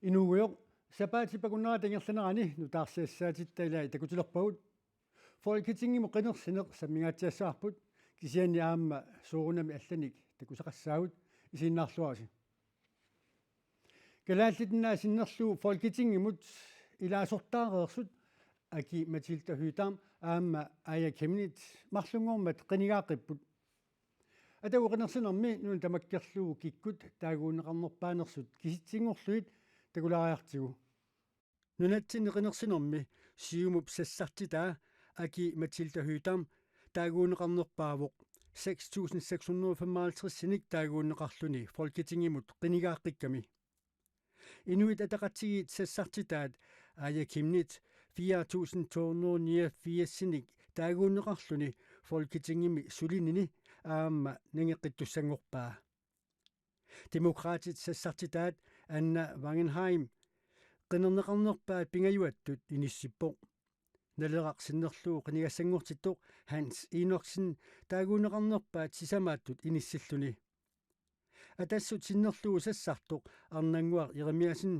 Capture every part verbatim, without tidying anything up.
Inuugujoq, sapaatip akunnerata ingerlanerani nutaarsiassaatitta ilai takutilerpagut. Folketingimut qinersineq sammingaatsiassavarput, kisianni aamma soorunami allanik takusaqassaagut, isiginnaarluarisi. Kalaallit Nunaat sinnerlugu Folketingimut ilaasortaareersut Aki-Matilda Høegh-Dam aamma Aaja Chemnitz marlunngormat qinigaaqqipput. Atagu qinersinermi nuna tamakkerlugu kikkut taaguunneqarnerpaanersut kisitsinngorlugit takulaariartigu. Nunatsinni qinersinermi Siumup sassartitaa Aki-Matilda Høegh-Dam taaguunneqarnerpaavoq seks tusind seks hundrede og femoghalvtreds-inik taaguunneqarluni Folketingimut qinigaaqqikkamik. Inuit Ataqatigiit sassartitaat Aaja Chemnitz fire tusind to hundrede og niogfirs-inik taaguunneqarluni Folketingimi sulinini aamma nangeqqittussanngorpaa. Demokraatit sassartitaat Anna Wangenheim qinerneqarnerpaat pingajuattut inissippoq. Naleraq sinnerlugu qinigassanngortittoq Hans Enoksen taaguunneqarnerpaat sisamaattut inissilluni. Atassut sinnerlugu sassartoq Arnannguaq Jeremiassen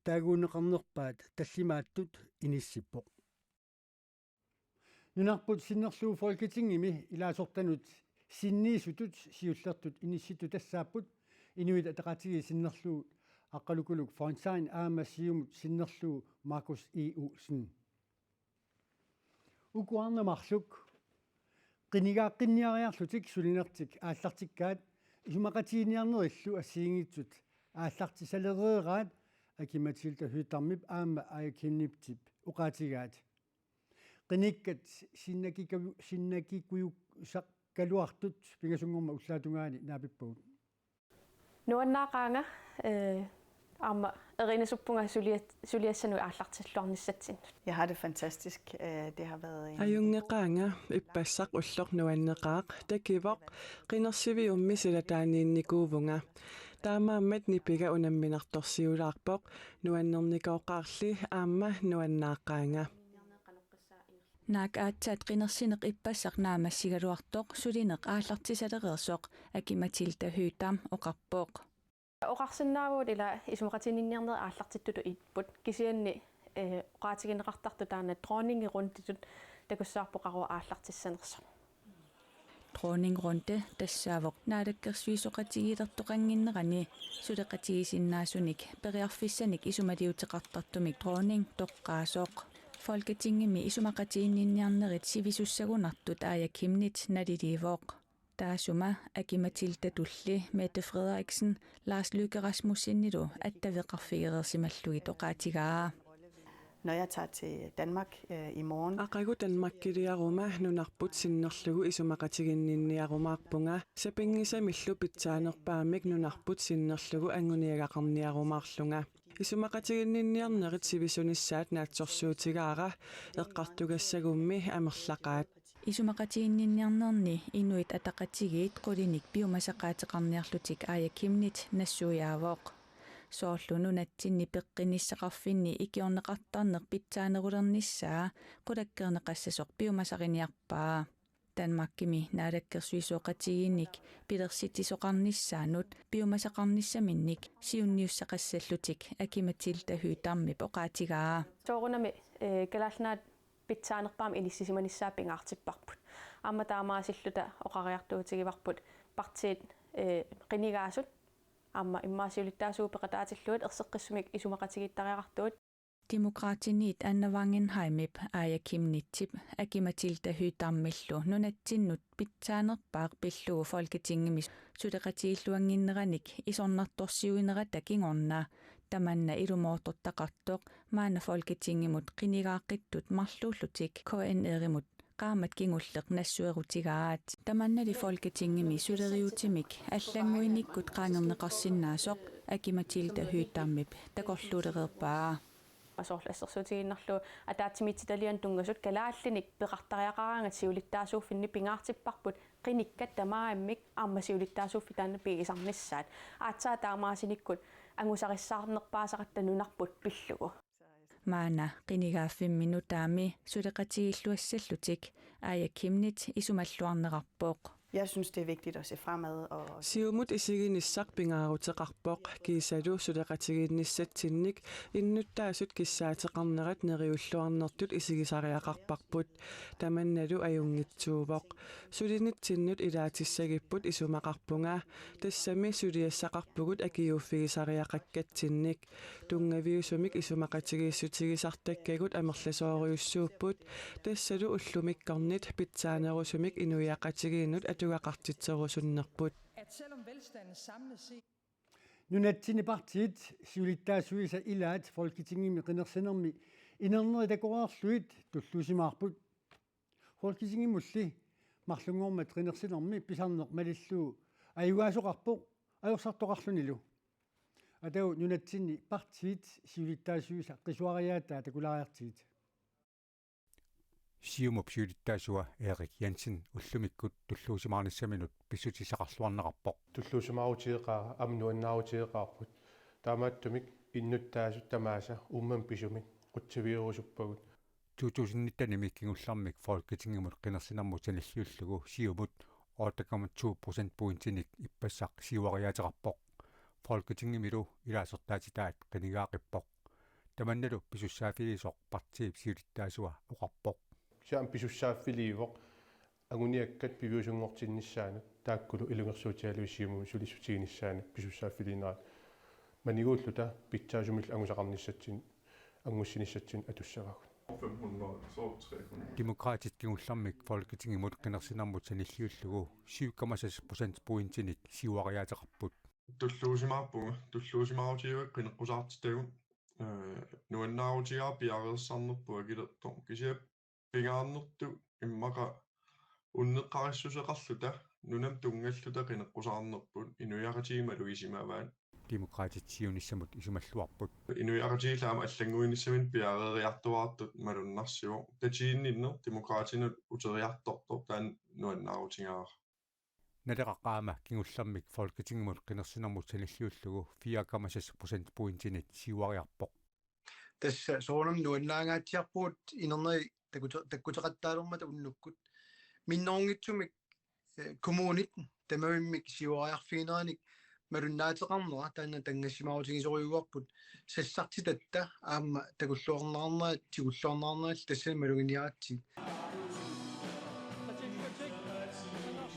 taaguunneqarnerpaat tallimaattut inissippoq. Nunarput sinnerlugu Folketingimi ilaasortanut sinniisutut siullertut inissittut tassaapput Inuit Ataqatigiit sinnerlugu Aqqalukuluk Feinstein aamma Siumut sinnerlugu Markus E. Olsen. Uku arnat marluk qinigaaqqinniariarlutik sulinertik aallartikkaat isumaqatiginninniarnerillu assigiinngitsut aallartisalereeraat Aki-Matilda Høegh-Damip aamma Aaja Chemnitzip oqaatigaat. Qinikkat sinnakikalu-, sinnakikujusakkaluartut pingasunngormat ullaatungaani naapippagut. Nuannaaqaanga, eh, aamma erinisuppunga suliat-, suliassanut aallartilluarnissatsinnut. Jeg har det fantastisk. Øh, det har været en Ajunngeqaanga, ippassaq ulloq nuanneqaaq, takivoq, qinersiviummi silataaniinnikuuvunga. Taamaammat nipiga unamminartorsiulaarpoq, nuannernikooqaarli aamma nuannaaqaanga. Naak aatsaat qinersineq ippassaq naammassigaluartoq sulineq aallartisalereersoq Aki-Matilda Høegh-Dam oqarpoq. Oqarsinnaavugut ila isumaqatiginninniarnerit aallartittutut ipput. Kisianni, eh, oqaatigineqartartoq taanna dronningerundetut takussavarput qanoq aallartissanersoq. Dronningerunde tassaavoq naalakkersuisooqatigiilertoqannginnerani suleqatigisinnaasunik periarfissanik isumaliuteqartartumik dronning toqqaasoq. Folketingimi isumaqatiginninniarnerit sivisussagunartut Aaja Chemnitz naliliivoq. Taassuma Aki-Matildatulli Mette Frederiksen Lars Løkke Rasmussenilu attaveqarfigereersimallugit oqaatigaa. Når jeg tager til Danmark, øh, i morgen. Aqagu Danmarkiliaruma nunarput sinnerlugu isumaqatiginninniarumaarpunga, sapinngisamillu pitsaanerpaamik nunarput sinnerlugu anguniagaqarniarumaarlunga. Isumaqatiginninniarnerit sivisunissaat naatsorsuutigaara, eqqartugassagummi amerlaqaat. Isumaqatiginninniarnerni Inuit Ataqatigiit qulinik piumasaqaateqarniarlutik Aaja Chemnitz nassuiaavoq. Soorlu nunatsinni peqqinnissaqarfinni ikiorneqartarneq pitsaanerulernissaa qulakkeerneqassasoq piumasariniarpaa. Danmarkimi naalakkersuisooqatigiinnik pilersitsisoqarnissaanut piumasaqarnissaminnik siunniussaqassallutik Aki-Matilda Høegh-Damip oqaatigaa. Soorunami, eh, Kalaallit Nunaat pitsaanerpaamik inissisimanissaa pingaartipparput. Aamma taamaasilluta oqariartuutigivarput partiit, eh, qinigaasut aamma immaqa siulittaasuat peqataatillugit erseqqissumik isumaqatigiittariaqartugut. Demokraatiniit Anna Wangenheimip Aaja Chemnitzip Aki-Matilda Høegh-Damillu nunatsinnut pitsaanerpaaq pillugu Folketingimi suleqatigiilluannginneranik isornartorsiuinerata kingorna tamanna ilumoortortaqartoq maanna Folketingimut qinigaaqittut marluullutik K N R-imut qaammat kingulleq nassuerutigaat. Tamannali Folketingimi suleriuutimik allannguinikkut qaangerneqarsinnaasoq Aki-Matilda Høegh-Damip takorluulereerpaa. Soorlu assersuutigiinnarlugu ataatsimiititaliani tunngasut kalaallinik peqartariaqaraangat siulittaasuuffinni pingaartipparput qinikkat tamarmik aamma siulittaasuuffik taanna pigisarnissaat. Aatsaat taamaasinikkut angusarissaarnerpaasaratta nunarput pillugu. Maanna qinigaaffimmi nutaami suleqatigiilluassallutik Aaja Chemnitz isumalluarnerarpoq. Jeg synes, det er vigtigt at se fremad. Og Siumut isiginissaq pingaaruteqarpoq, kiisalu suleqatigiinnissatsinnik innuttaasut kissaateqarnerat neriulluarnertut isigisariaqarparput. Tamannalu ajunngitsuuvoq. Sulinitsinnut ilaatissagipput isumaqarpunga. Tassami suliassaqarpugut akiuuffigisariaqakkatsinnik. Tunngaviusumik isumaqatigiissutigisartakkagut amerlasoorujussuupput. Tassalu ullumikkornit pitsaanerusumik inuiaqatigiinnut atugaqartitserusunnerput. At selvom velstanden samlet set Nunatsinni partiit siulittaasuisa ilaat Folketingimi qinersinermi inerneri takoreerlugit tulluusimaarput. Folketingimulli marlunngormat qinersinermi pisarneq malillugu ajugaasoqarpoq ajorsartoqarlunilu. Atagu nunatsinni partiit siulittaasuisa qisuariaataa takulaariartigit. Siumup siulittaasua Erik Jensen ullumikkut tulluusimaarnissaminut pissutissaqarluarneqarpoq. Tulluusimaarutigeqaara aamma nuannaarutigeqaarput. Taamaattumik innuttaasut tamaasa uummamik pisumik qutsivigorusuppagut. To tusind nittenimi kingullermik Folketingimut qinersinermut sanilliullugu Siumut otte komma to procentpointinik ippassaq siuariaateqarpoq. Folketingimilu ilaasortaatitaat qinigaaqqippoq. Tamannalu pisussaaffiliisoq partiip siulittaasua oqarpoq. Kisianni pisussaaffiliivoq anguniakkat piviusunngortinnissaannut taakkulu ilungersuutigalugit Siumumi sulissutiginissaanut pisussaaffiliinerat maniguulluta pitsaasumillu angusaqarnissatsinnut angussinissatsinnut atussavagut. Fem hundrede, så tre hundrede. Demokraatit kingullermik Folketingimut qinersinermut sanilliullugu syv komma seks procentpointinik siuariaateqarput. Tulluusimaarpunga, tulluusimaarutigaakka qineqqusaartitagut, ee, nuannaarutigaara piareersarnerput akilertoq. Kisianni pingaarnertut immaqa unneqqarissuseqarluta nunamut tunngalluta qineqqusaarnerput inuiaqatigiit malugisimavaat. Demokraatit siunissamut isumalluarput. Inuiaqatigiillu aamma allannguinissaminnik piareeriartuaartut malunnarsivoq. Tatiginninneq Demokraatinut uteriartortoq taanna nuannaarutigaara. Naleraq aamma kingullermik Folketingimut qinersinermut sanilliullugu fire komma seks procentpointinit siuariarpoq. Tassa soorunami nuannaangaatsiarpugut inerneri takkute-, takkuteqattaalermata unnukkut. Minnerunngitsumik, ee, kommunit tamavimmik siuariarfigineranik malunnaateqarnera taanna tanngassimaarutigisorujussuuarput sassartitatta aamma takulluarneqarnera tigulluarneqarnera tassani maluginiaratsigit.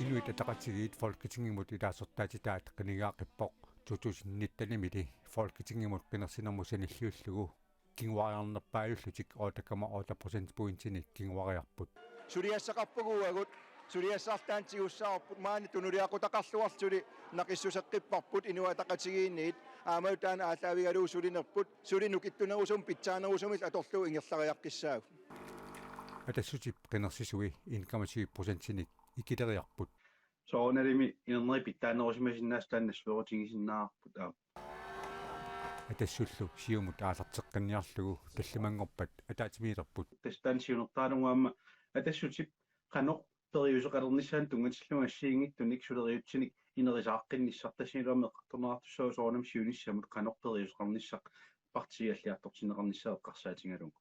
Inuit Ataqatigiit Folketingimut ilaasortaatitaat qinigaaqqippoq. To tusind nittenimili Folketingimut qinersinermut sanilliullugu kinguariarnerpaajullutik otte komma otte procentpointinik kinguariarput. Suliassaqarpugut uagut, suliassartaannik tigussavarput maani tunuliaqutaqarluarluni naqissuseqqipparput Inuit Ataqatigiinniit aammalu taanna aallaavigalugu sulinerput suli nukittunerusumik pitsaanerusumillu atorlugu ingerlariaqqissaagut. Atassutip qinersisui en komma syv procentinik ikileriarput. Soorunalimi inerneri pitsaanerusimasinnaasut taanna nassuerutigisinnaasarput aamma. Atassullu Siumut aallarteqqinniarlugu tallimanngorpat ataatsimiilerput. Tassa taanna siunertaralugu aamma Atassutip qanoq periuseqalernissaanut tunngatillugu assigiinngitsunik suleriaatsinik ineriartortinnissaa tassanilu aamma eqqartorneqartussaavoq soorunami siunissamut qanoq periuseqarnissaq partiit alliartortinneqarnissaat eqqarsaatigalugu.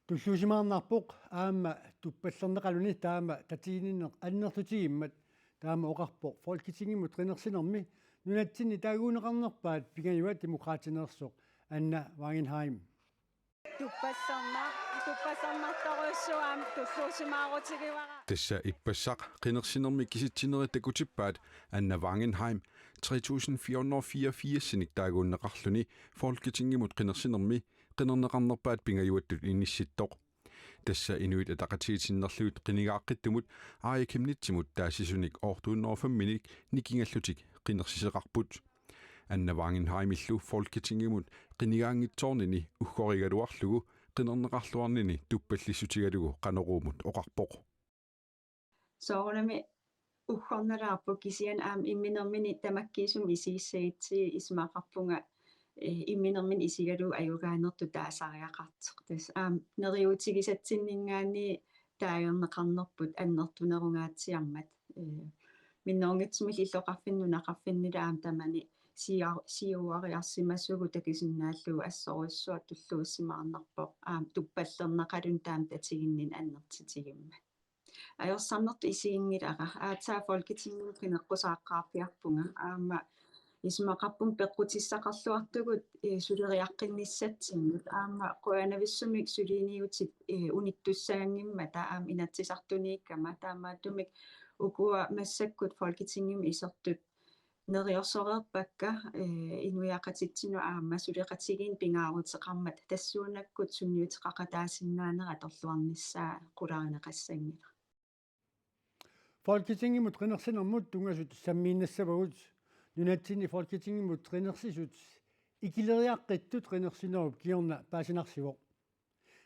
Tulluusimaarnarpoq aamma tuppallerneqaluni taama tatiginninneq annertutigimmat, taama oqarpoq Folketingimut qinersinermi nunatsinni taaguunneqarnerpaat pingajuat Demokraatineersoq Anna Wangenheim. Tuppasserna-, tuppassernertorujussuaq aamma tulluusimaarutigivara. Tassa ippassaq qinersinermi kisitsinerit takutippaat Anna Wangenheim tre tusind fire hundrede og fireogfirsinik taaguunneqarluni Folketingimut qinersinermi qinerneqarnerpaat pingajuattut inissittoq. Tassa Inuit Ataqatigiit sinnerlugit qinigaaqqittumut Aaja Chemnitzimut taasisunik otte hundrede og fem-inik nikingallutik qinersiseqarput. Anna Wangenheimillu Folketingimut qinigaanngitsoornini uggorigaluarlugu qinerneqarluarnini tuppallissutigalugu Qanoruumut oqarpoq. Soorunami uggornalaarpoq kisianni aamma imminermini tamakkiisumik isigissagutsigit isumaqarpunga, eh, imminermini isigalugu ajugaanertut taasariaqartoq. Tassa aamma neriuutigisatsinninngaanniit taaguunneqarnerput annertunerungaatsiarmat. Eh, minnerunngitsumillu illoqarfinni nunaqarfinnilu aamma tamani sia-, siuariarsimasugut takusinnaallugu assorujussuaq tulluusimaarnarpoq aamma tuppallerneqaluni taama tatiginninneq annertutigimmat. Ajorsarnertut isiginngilara, aatsaat Folketingimut qineqqusaaqqaarpiarpunga, aamma isumaqarpunga peqqutissaqarluartugut, eh, suleriaqqinnissatsinnut, aamma qujanavissumik suliniutit, eh, unittussaanngimmata aamma Inatsisartuniikkama, taamaattumik ukua massakkut Folketingimi isertut neriorsoreerpakka, eh, inuiaqatitsinnut aamma suleqatigiinnut pingaaruteqarmat, tassuunakkut sunniuteqaqataasinnaanera atorluarnissaa qularineqassanngilaq. Folketingimut qinersinermut tunngasut sammiinnassavagut. Nunatsinni Folketingimut qinersisut ikileriaqqittut qinersinerup kingorna paasinarsivoq.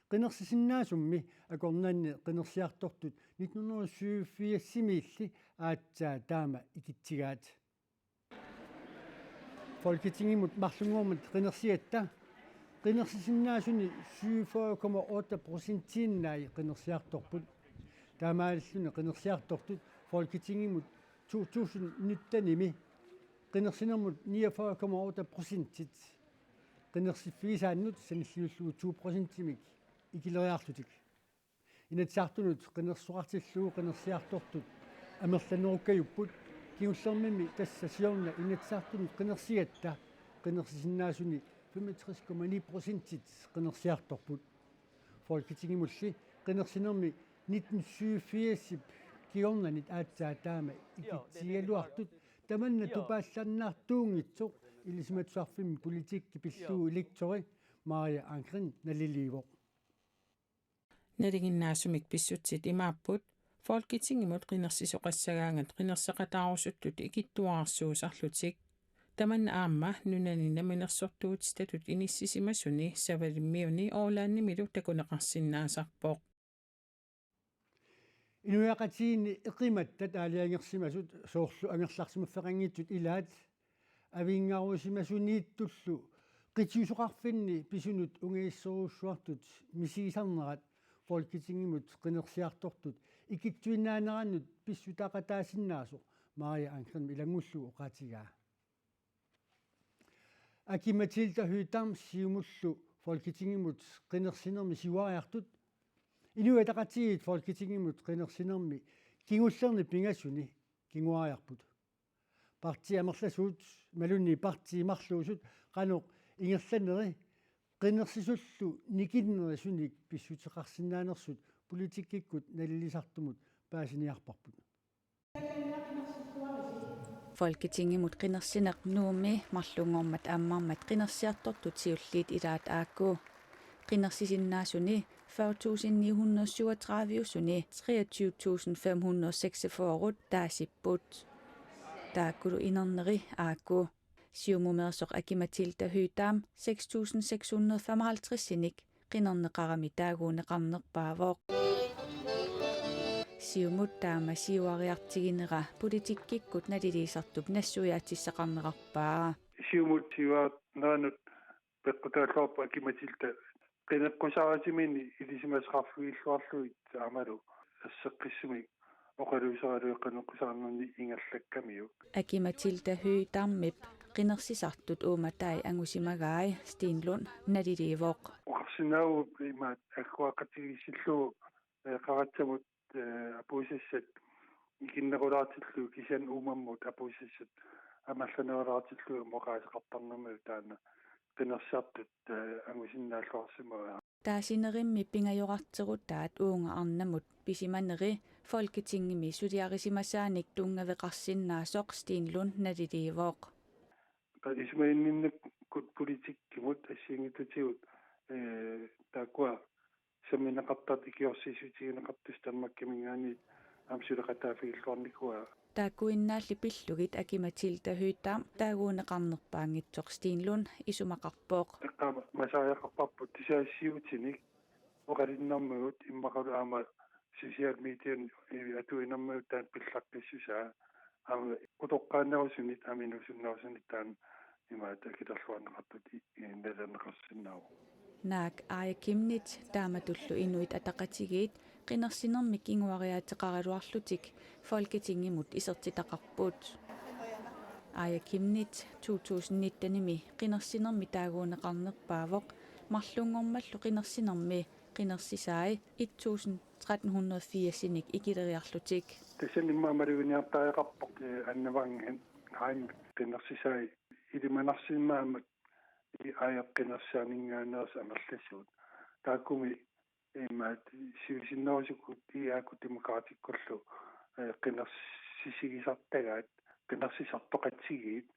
Qinersisinnaasummi akornanni qinersiartortut nitten hundrede syvogfirsimiilli aatsaat taama ikitsigaat. Folketingimut marlunngormat qinersigatta qinersisinnaasuni syvogfyrre komma otte procentiinnai qinersiartorput. Taamaalilluni qinersiartortut Folketingimut to tusind nittenimi qinersinermut niogfyrre komma otte procentit. Qinersiffigisaannut sanilliullugu to procentimik ikileriarlutik. Inatsisartunut qinersisoqartillugu qinersiartortut amerlanerukkajupput, kingullermimmi tassa siorna Inatsisartunut qinersigatta qinersisinnaasuni femogtres komma ni procentit qinersiartorput. Folketingimulli qinersinermi nitten syvogfirsip kingornanit aatsaat taama ikitsigigaluartut tamanna tupaallannartuunngitsoq Ilisimatusarfimmi politikki pillugu lektori Maria Angren naliliivoq. Nalinginnaasumik pissutsit imaapput Folketingimut qinersisoqassagaangat qinerseqataarusuttut ikittuararsuusarlutik. Tamanna aamma nunani namminersortuutitatut inissisimasuni Savalimmiuni Ålandimilu takuneqarsinnaasarpoq. Inuiaqatigiinni eqimattat aalajangersimasut soorlu angerlarsimaffeqanngitsut ilaat avinngaruisimasuniittullu qitiusoqarfinni pisunut ungasissorujussuartut misigisarnerat Folketingimut qinersiartortut ikittuinnaanerannut pissutaqataasinnaasoq Maria Angren ilanngullugu oqaatigaa. Aki-Matilda Høegh-Dam Siumullu Folketingimut qinersinermi siuariartut Inuit Ataqatigiit Folketingimut qinersinermi kingullerni pingasuni kinguariarput. Partii amerlasuut imaluunniit partii marluusut qanoq ingerlaneri qinersisullu nikinnerisunik pissuteqarsinnaanersut politikkikkut nalilisartumut paasiniarparput. Folketingimut qinersineq Nuummi marlunngormat ammarmat qinersiartortut siulliit ilaat aakku. Qinersisinnaasuni fyrre tusind ni hundrede syvogtredive-suni treogtyve tusind fem hundrede seksogfyrre taasipput. Taakkulu inerneri aakku. Siumumeersoq Aki-Matilda Høegh-Dam seks tusind seks hundrede femoghalvtreds-inik qinerneqarami taaguunneqarnerpaavoq. Siumut taama siuariartiginera politikkikkut naliliisartup nassuiaatissaqarnerarpaa. Siumut siuarineranut peqqutaalluarpoq Aki-Matilda qineqqusaarutiminni ilisimasaqarfigilluarlugit aammalu erseqqissumik oqaluuseralugu qineqqusaarnerni ingerlakkamiuk. Aki-Matilda Høegh-Dammip qinersisartut uummatai angusimagai Steen Lund naliliivoq. Oqarsinnaavugut imaat agguaaqatigiissillugu, eh, qaratsamut, eh, apuussassat ikinnerulaartillugu kisianni uummammut apuussassat amerlanerulaartillugu oqaaseqartarnermigut taanna qinersisartut, eh, angusinnaalluarsimavoq. Taasinerimmi pingajorarterutaat uunga arnamut pisimaneri Folketingimi suliarisimasaanik tunngaveqarsinnaasoq Steen Lund naliliivoq. Isumaginninnikkut politikkimut assigiinngitsutigut, eh, taakkua sammineqartartut ikiorsiissutigineqartussat Danmarkiminngaanniit aamma suleqataaffigilluarnikuuaat. Taakkuinnaalli pillugit Aki-Matilda Høegh-Dam taaguunneqarnerpaanngitsoq Steen Lund isumaqarpoq. Eqqaamasaariaqarparput tusagassiuutinik oqalunnarmigut immaqalu aamma social mediani atuinermigut taanna pillaqqissusaa aamma utoqqaannerusunit aamma inuusunnerusunit taanna imaat akilerluarneqartut i-, i-, nalilerneqarsinnaavoq. Naak Aaja Chemnitz taamatullu Inuit Ataqatigiit qinersinermi kinguariaateqaraluarlutik Folketingimut isertitaqarput. Aaja Chemnitz to tusind nittenimi qinersinermi taaguunneqarnerpaavoq marlunngormallu qinersinermi qinersisai et tusind tretten hundrede firs-inik ikileriarlutik. Tassani immaqa maluginiartariaqarpoq, eh, Anna Wangenheim qinersisai ilimanarsimaammat IA-p qinersisaaninngaanneersut amerlasuut. Taakkumi immaqa siusinnerusukkut IA-kkut Demokraatikkullu, eh, qinersisigisartagaat, qinersisartoqatigiit,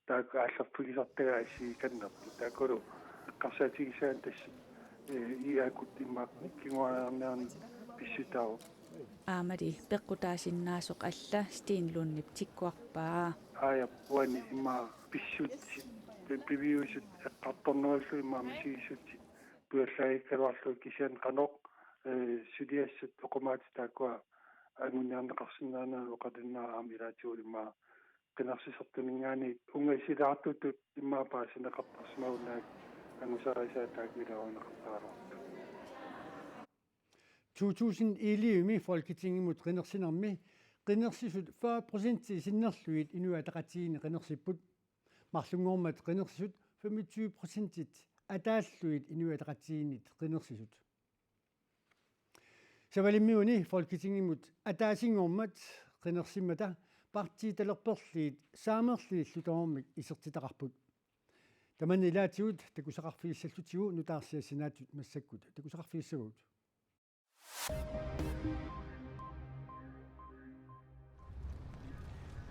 taakku aallerfigisartagaat assigikannerput. Taakkulu eqqarsaatigisaanni tassa, eh, IA-kkut immaqa kinguaariarniarneq pissutaavoq. Aammali peqqutaasinnaasoq alla Steen Lundip tikkuarpaa. Aajap uani immaqa pissutsit, piviusut eqqartornerullugu immaqa misigissutit pujallaagikkaluarlugit kisianni qanoq, eh, suliassat oqimaatsut taakkua anguniarneqarsinnaanagit oqalunnaarami ilaatigut immaqa qinersisartuninngaanniit ungasilaartutut immaqa paasineqartarsimaguni angusarisaat taakku ilaaruneqartaraluartut. To tusind elleve-mi Folketingimut qinersinermi qinersisut fyrre procentit sinnerlugit Inuit Ataqatigiinni qinersipput. Marlunngormat qinersisut femogtyve procentit ataallugit Inuit Ataqatigiinnit qinersisut. Savalimmiuni Folketingimut ataasinngormat qinersimmata partiit talerperliit Saamerliillu tamarmik isertitaqarput. Tamanna ilaatigut takusaqarfigissallutigu nutaarsiassinaatsut massakkut takusaqarfigissavagut.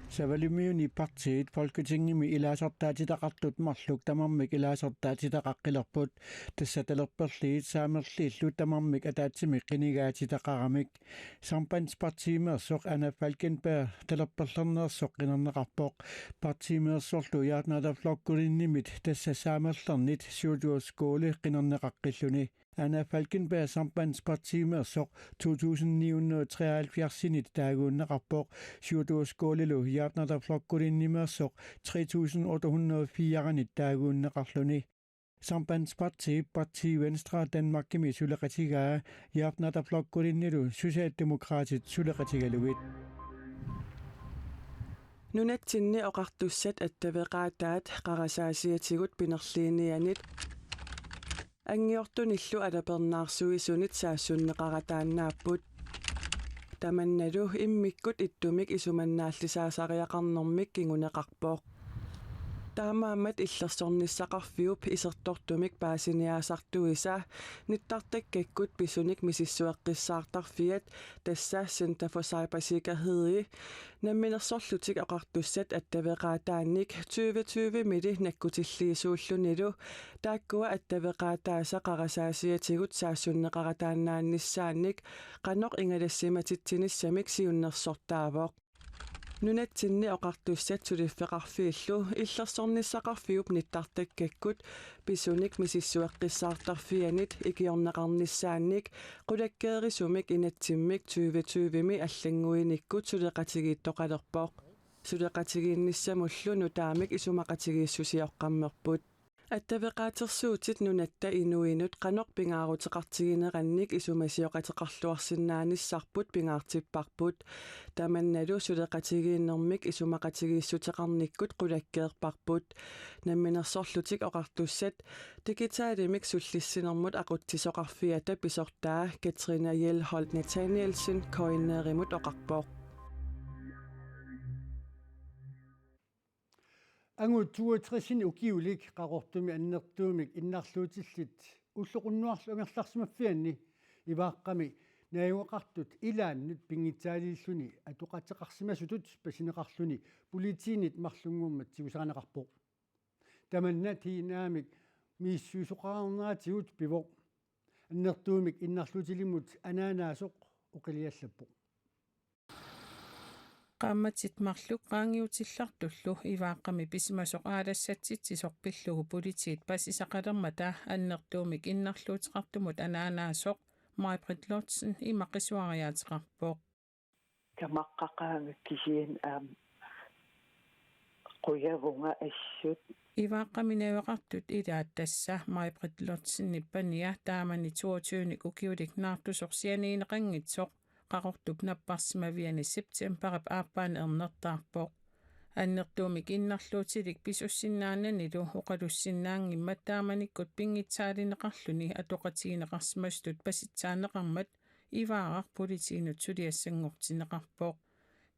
Savalimmiuni partiit Folketingimi ilaasortaatitaqartut marluk tamarmik ilaasortaatitaqaqqilerput. Tassa talerperliit Saamerliillu tamarmik ataatsimik qinigaatitaqaramik. Sambandspartiimeersoq Anna Falkenberg talerperlerneersoq qinerneqarpoq. Partiimeersorlu Javnaðarflokkurinimit tassa Saamerlernit Sjúrður Skaale qinerneqaqqilluni. Anna Falkenberg Sambandspartiimeersoq to tusind ni hundrede og treoghalvfjerds-init taaguunneqarpoq, Sjúrður Skaalelu Javnaðarflokkurinimeersoq tre tusind otte hundrede og fire-nit taaguunneqarluni. Sambandspartiip Parti Venstre Danmarkimi suleqatigaa, Javnaðarflokkurinilu Socialdemokraatit suleqatigalugit. Nunatsinni oqartussat attaveqaataat qarasaasiatigut pinerliinianit anngiortunillu alapernaarsuisunit saassunneqarataannaapput. Tamannalu immikkut ittumik isumannaallisaasariaqarnermik kinguneqarpoq. Taamaammat illersornissaqarfiup isertortumik paasiniaasartuisa nittartakkakkut pisunik misissueqqissaartarfiat, tassa Center for Cybersikkerhed, Namminersorlutik Oqartussat attaveqaataannik tyve tyve-mili nakkutilliisuullunilu taakkua attaveqaataasa qarasaasiatigut saassunneqarataannaannissaannik qanoq ingalassimatitsinissamik siunnersortaavoq. Nunatsinni Oqartussat suliffeqarfiillu illersornissaqarfiup nittartakkakkut pisunik misissueqqissaartarfianit ikiorneqarnissaannik qulakkeerisumik inatsimmik tyve tyve-mi allannguinikkut suleqatigiittoqalerpoq. Suleqatigiinnissamullu nutaamik isumaqatigiissusioqqammerput. Attaveqaatersuutit nunatta inuinut qanoq pingaaruteqartiginerannik isumasioqateqarluarsinnaanissarput pingaartipparput. Tamannalu suleqatigiinnermik isumaqatigiissuteqarnikkut qulakkeerparput. Namminersorlutik Oqartussat digitalimik sullissinermut aqutsisoqarfiata pisortaa Katrine Hjelholt Nathanielsen K N R-imut oqarpoq. Angut toogtres-inik ukiulik Qaqortumi annertuumik innarluutillit ulloqunnuarlu angerlarsimaffianni Ivaaqqami najugaqartut ilaannut pinngitsaaliilluni atoqateqarsimasutut pasineqarluni politiinit marlunngormat tigusarineqarpoq. Tamanna D N A-mik misissuisoqarneratigut pivoq. Annertuumik innarluutilimmut anaanaasoq oqiliallappoq. Qaammatit marluk qaangiutillartullu Ivaaqqami pisimasoq aalassatsitsisoq pillugu politiit pasisaqalermata annertuumik innarluuteqartumut anaanaasoq Maj-Britt Lotsen ima qisuariaateqarpoq. Tamaqqaqaanga kisianni aamma qujavunga assut. Ivaaqqami najugaqartut ilaat, tassa Maj-Britt Lotsenip pania taamani toogtyve-nik ukiulik naartusoq sianigineqanngitsoq Qaqortup napparsimaviani septembarip aappaani ernertaarpoq. Annertuumik innarluutilik pisussinnaananilu oqalussinnaanngimmat taamanikkut pinngitsaalineqarluni atoqatigineqarsimasutut pasitsaanneqarmat Ivaaraq politiinut suliassanngortinneqarpoq.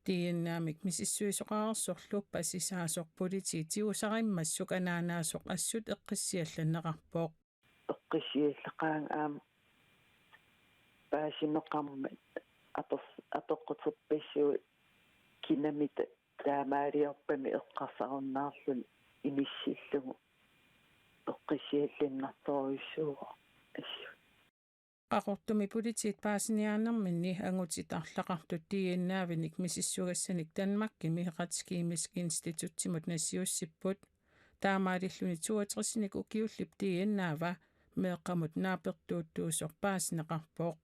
D N A-mik misissuisoqarsorlu pasisaasoq politiit tigusarimmassuk anaanaasoq assut eqqissiallanneqarpoq. Eqqissiallaqaanga aamma paasineqarmat apers-, apeqquterpassuit kinamita taamaaliorpami eqqarsarunnaarluni inissillugu eqqissiallinnartorujussuuvoq assut. Qaqortumi politiit paasiniaanerminni angutit arlaqartut D N A-vinik misissugassanik Danmarkimi Retskemisk Instituttimut nassiussipput. Taamaalilluni toogtresinik ukiullip D N A-va meeqqamut naapertuuttuusoq paasineqarpoq.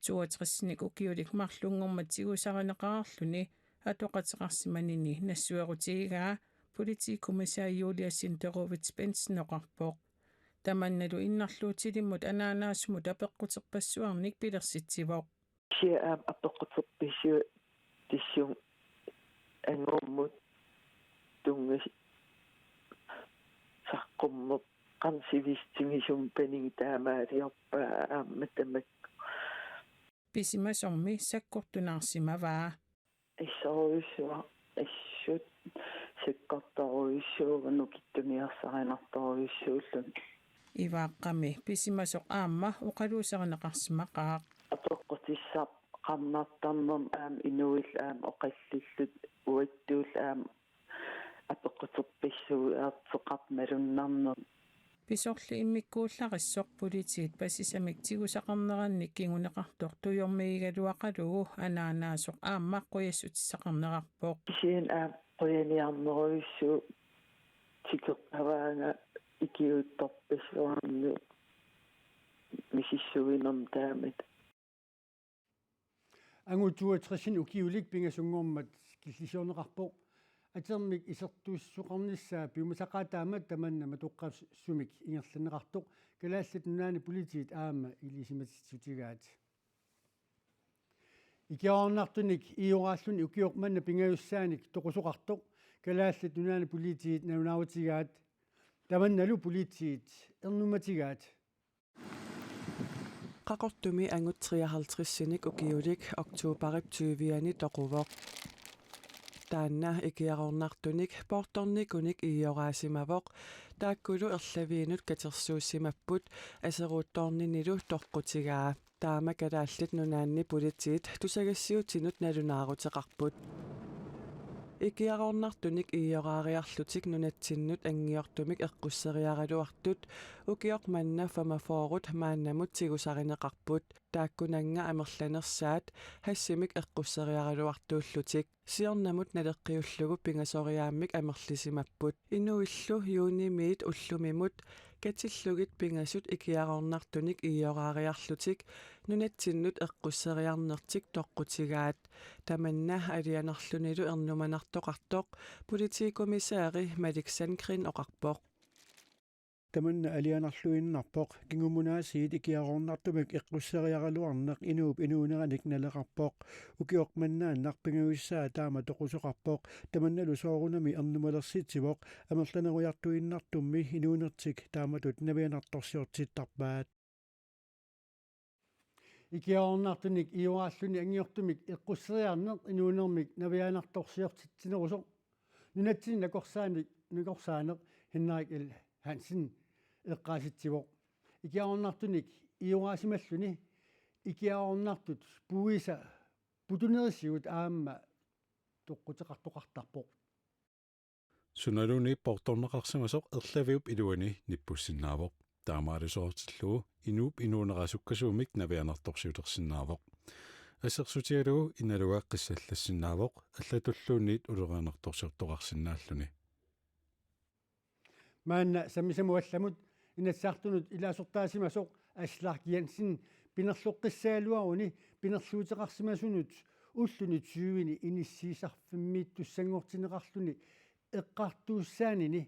Toogtresinik ukiulik marlunngormat tigusarineqarluni atoqateqarsimanini nassuerutigigaa politikommissær Julia Sinderowitz Bendtsen oqarpoq. Tamannalu innarluutilimmut anaanaasumut apeqquterpassuarnik pilersitsivoq. Kisianni aamma apeqquterpassuit tassunga angummut tunngas-, saqqummeq qansivis tingisum paning taamaaliorpaa aamma tamakku. Pisimasormi sakkortunaarsimavaa. Assorujussuaq assut sakkortorujussuuvoq nukittuuniarsarinartorujussuulluni. Ivaaqqami pisimasoq aamma oqaluuserineqarsimaqaaq. Apeqqutissaqarnartarnermi aamma inuillu aamma oqallillutik uattut aamma apeqquterpassuit aarteqarmat malunnarnermi. Pisorli immikkuullarissoq politiit pasisamik tigusaqarnerannik kinguneqartoq tujormigigaluaqalugu anaanaasoq aamma qujassutissaqarnerarpoq. Kisianni aamma qujaniarnerujussuuvoq tikeqqavaanga ikiuuttorpassuarnik misissuinermut taamatut. Angut toogtresinik ukiulik pingasunngormat killisiorneqarpoq. Atermik isertuussisoqarnissaa piumasaqaataammat tamanna matoqqasumik ingerlanneqartoq Kalaallit Nunaanni politiit aamma ilisimatitsissutigaat. Ikiaroornartunik ioraalluni ukioq manna pingajussaanik toqusoqartoq Kalaallit Nunaanni politiit nalunaarutigaat. Tamannalu politiit ernummatigaat. Qaqortumi angut treoghalvtredsinik ukiulik oktobarip tyvianni toquvoq. Taanna ikiaroornartunik poortornikunik ioraasimavoq, taakkulu erlaviinut katersuussimapput, aseruuttoorninilu toqqutigaa. Taama Kalaallit Nunaanni politiit tusagassiuutinut nalunaaruteqarput. Ikiaroornartunik ioraariarlutik nunatsinnut anngiortumik eqqusseriaraluartut ukioq manna femogfyrre maannamut tigusarineqarput. Taakkunannga amerlanersaat hashimik eqqusseriaraluartuullutik. Siornamut naleqqiullugu pingasoriaammik amerlisimapput. Inuillu juunimiit ullumimut katillugit pingasut ikiaroornartunik ioraariarlutik nunatsinnut eqqusseriarnertik toqqutigaat. Tamanna alianarlunilu ernumanartoqartoq politikommissæri Malik Sandgreen oqarpoq. Tamanna alianarluinnarpoq, kingumut aasiit ikiaroornartumik eqqusseriaraluarneq inuup inuuneranik naleqarpoq. Ukioq mannaannaq pingajussaa taama toqusoqarpoq. Tamannalu soorunami ernumalersitseq amerlanerujartuinnartummi inuunertik taamatut navianartorsiortittarpaat. Ikiaroornartunik ioraalluni anngiortumik eqqusseriarneq inuunermik navianartorsiortitsinerusoq nunatsinni nakorsaanik, nakorsaaneq Henrik L. Hansen eqqaasitsivoq. Ikiaroornartunik ioraasimalluni ikiaroornartut puisa putunerisigut aamma toqquteqartoqartarpoq. Sunaluunniit poortorneqarsimasoq erlaviup iluani nippussinnaavoq. Taamaalisoortillugu inuup inuunera sukkasuumik navianartorsiulersinnaavoq. Assersuutigalugu Inaluga qissallassinnaavoq, allatulluunniit ulorianartorsiortoqarsinnaalluni. Maanna sammisamut allamut Inatsisartunut ilaasortaasimasoq Aslak Jensen pinerloqqissagaluaruni pinerluuteqarsimasunut ulluni tyveni inissiisarfimmiittussanngortinneqarluni eqqartuussaanini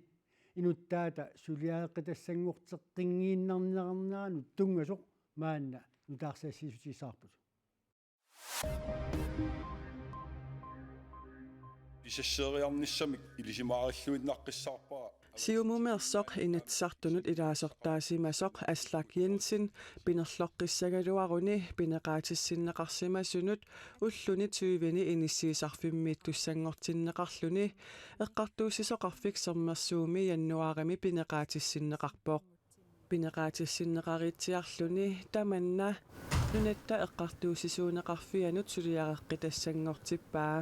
inuttaata suliareqqitassanngorteqqinngiinnarneranut tunngasoq maanna nutaarsiassiissutigissavarput. Pisasseriarnissamik ilisimaarilluinnaqqissaarpara. Siumumeersoq Inatsisartunut ilaasortaasimasoq Aslak Jensen pinerloqqissagaluaruni pineqaatissinneqarsimasunut ulluni tyveni inissiisarfimmiittussanngortinneqarluni Eqqartuussisoqarfik Sermersuumi januaarimi pineqaatissinneqarpoq. Pineqaatissinneqaritsiarluni tamanna Nunatta Eqqartuussisuuneqarfianut suliareqqitassanngortippaa.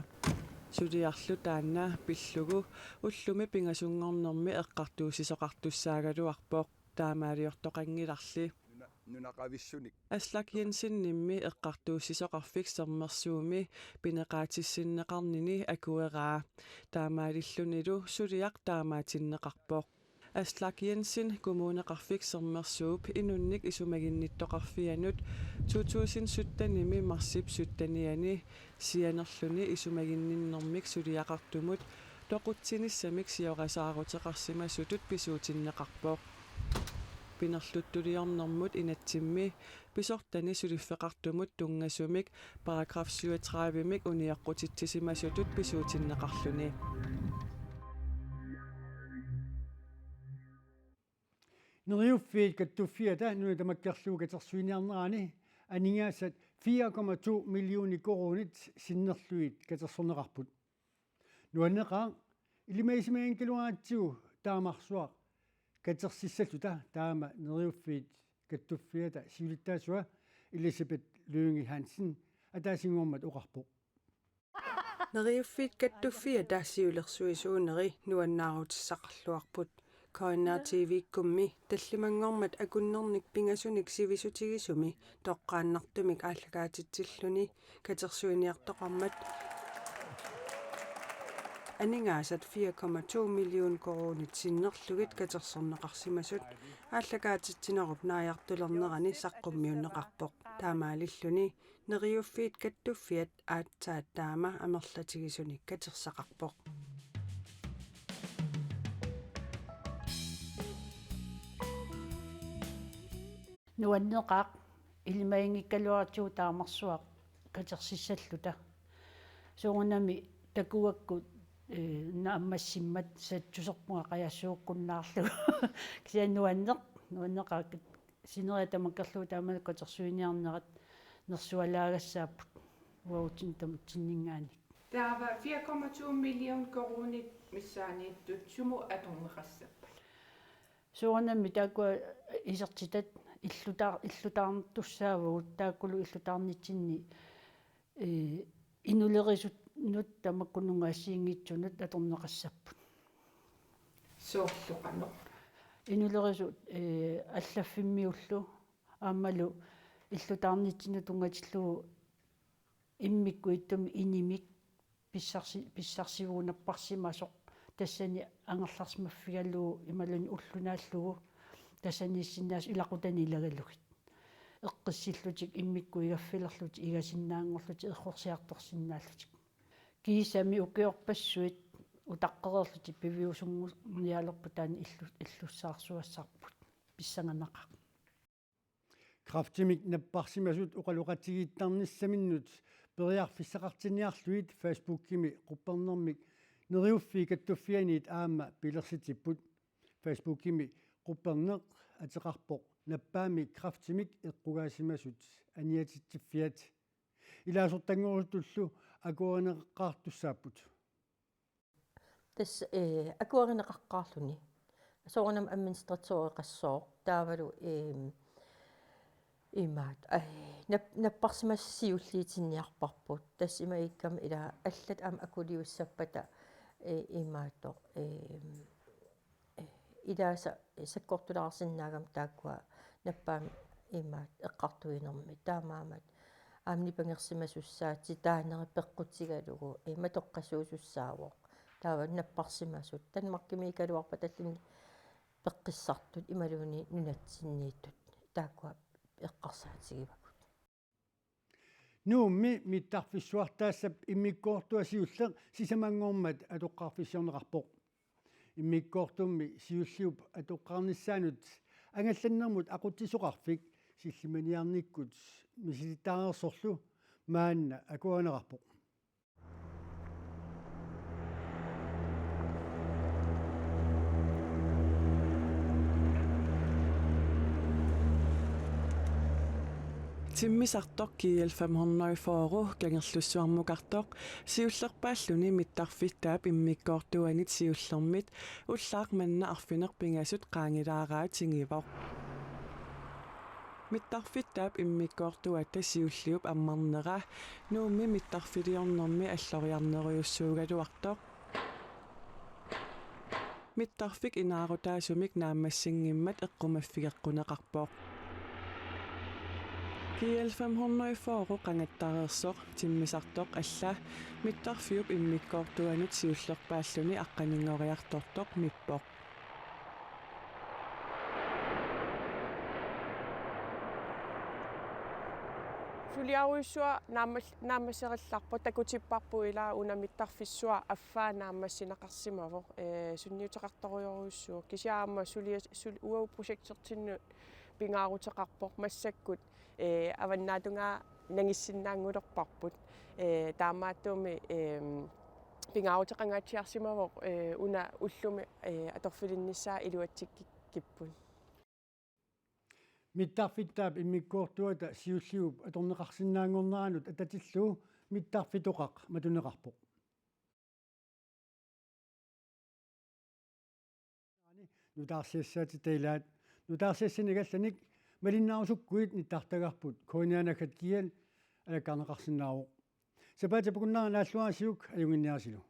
Suliarlu taanna pillugu ullumi pingasunngornermi eqqartuussisoqartussaagaluarpoq, taamaaliortoqanngilarli. Nuna-, nunaqavissunik. Aslak Jensenimmi Eqqartuussisoqarfik Sermersuumi pineqaatissinneqarnini akueraa. Taamaalillunilu suliaq taamaatinneqarpoq. Aslak Jensen Kommuneqarfik Sermersuup inunnik isumaginnittoqarfianut to tusind syttenimi marsip syttenianni sianerluni isumaginninnermik suliaqartumut toqutsinissamik siorasaaruteqarsimasutut pisuutinneqarpoq. Pinerluttuliornermut inatsimmi pisortani suliffeqartumut tunngasumik paragraf syvogtredive-mik unioqqutitsisimasutut pisuutinneqarluni. Neriuffiit Kattuffiata nuna tamakkerlugu katersuiniarnerani aningaasat fire komma to millioner koruunit sinnerlugit katersorneqarput. Nuanneqaaq, ilimagisimaginngikkalaaratsigu taamarsuaq katersissalluta, taama Neriuffiit Kattuffiata siulittaasua Elisabeth Lynge Hansen ataasinngormat oqarpoq. Neriuffiit Kattuffiata siulersuisuuneri nuannaarutissaqarluarput. K N R T V-kkummi tallimanngormat akunnernik pingasunik sivisutigisumi toqqaannartumik aallakaatitsilluni katersuiniartoqarmat aningaasat fire komma to million koruunit sinnerlugit katersorneqarsimasut aallakaatitsinerup naajartulernerani saqqummiunneqarpoq. Taamaalilluni Neriuffiit Kattuffiat aatsaat taama amerlatigisunik katersaqarpoq. Nuanneqaaq, ilimaginngikkaluaratsigu taamarsuaq katersissalluta. Soorunami takuakku, eh, naammassimmat satsuserpunga qajassuukkunnaarlugu. Kisianni nuanneq, nuanneqaaq, sineriak tamakkerlugu taama katersuiniarnerat nersualaagassaapput uagutsinnut tamatsinninngaanniit. Taava fire komma to million koruunit missaaniittut sumut atorneqassappat? Soorunami taakkua isertitat illuta-, illutaartussaavagut, taakkulu illutaarnitsinni, eh, inulerisunnut tamakkununnga assigiinngitsunut atorneqassapput. Soorlu qanoq? Inulerisut, eh, allaffimmiullu aammalu illutaarnitsinnut tunngatillugu immikkut ittumik inimik pissarsi-, pissarsivugut napparsimasoq tassani angerlarsimaffigalugu imaluunniit ulloq naallugu tassaniissinnaasoq ilaqutani ilagalugit. Eqqissillutik immikkut igaffilerlutik igasinnaanngorlutik errorsiartorsinnaallutik. Kiisami ukiorpassuit utaqqereerlutik piviusunngornialerput taanna illu-, illussaarsuassarput, pissanganaqaaq. Kræftimik napparsimasut oqaloqatigiittarnissaminnut periarfissaqartinniarlugit Facebookimi quppernermik Neriuffiit Kattuffianniit aamma pilersitsipput. Facebookimi qupperneq ateqarpoq Nappaammik kræftimik eqqugaasimasut aniatitsiffiat. Ilaasortanngorusutullu akuerineqaqqaartussaapput. Tassa, eh, akuerineqaqqaarluni. Soorunami administratøreqassooq. Taavalu, ehm, imaat, ai, nap-, napparsimasut siulliutinniarparput. Tassa imagikkami ila allat aamma akuliussappata, eh, imaattoq, ehm, eh, ilaasa sakkortulaarsinnaagami taakkua Nappaammik imaat eqqartuinermi. Taamaammat aamma nipangersimasussaatsit taaneri peqqutigalugu, eh, matoqqasuusussaavoq. Taava napparsimasut Danmarkimiikkaluarpata allani peqqissartut imaluunniit nunatsinniittut taakkua eqqarsaatigivagut. Nuummi mittarfissuartaassap immikkoortua siulleq sisamanngormat atoqqarfissiorneqarpoq. Immikkoortummi siulliup atoqqarnissaanut angallannermut aqutsisoqarfik sillimaniarnikkut misilittaareersorlu maanna akuerineqarpoq. Timmisartoq G L fem hundrede og fyrre Kangerlussuarmukartoq siullerpaalluni mittarfittaap immikkoortuanit siullermit ullaaq manna arfineq-pingasut qaangilaaraat tingivoq. Mittarfittaap immikkoortuata siulliup ammarnera Nuummi mittarfiliornermi alloriarnerujussuugaluartoq. Mittarfik inaarutaasumik naammassinngimmat eqqumaffigeqquneqarpoq. G L fem hundrede og fyrre qangattareersoq timmisartoq alla mittarfiup immikkoortuanit siullerpaalluni aqqaninngoriartortoq mippoq. Suliarujussuaq naammal-, naammasserillarpoq, takutipparput ilaa una mittarfissuaq affaa naammassineqarsimavoq, ee, sunniuteqartorujorujussuuvoq. Kisianni aamma sulia-, sul-, uagut projektertinnut pingaaruteqarpoq massakkut, ee, avannaatungaa nangissinnaanngulerparput. Ee, taamaattumik, eem, pingaaruteqangaatsiarsimavoq, ee, una ullumi, ee, atorfilinnissaa iluatsikkipput. Mittarfittaap immikkoortuata siulliup atorneqarsinnaanngorneranut atatillugu mittarfitoqaq matuneqarpoq. Nutaarsiassaatitta ilaat, nutaarsiassanik allanik malinnaarusukkuit nittartagarput K N R naggat G L alakkarneqarsinnaavoq. Sapaatip-akunnera naalluarisiuk ajunnginniarisilu.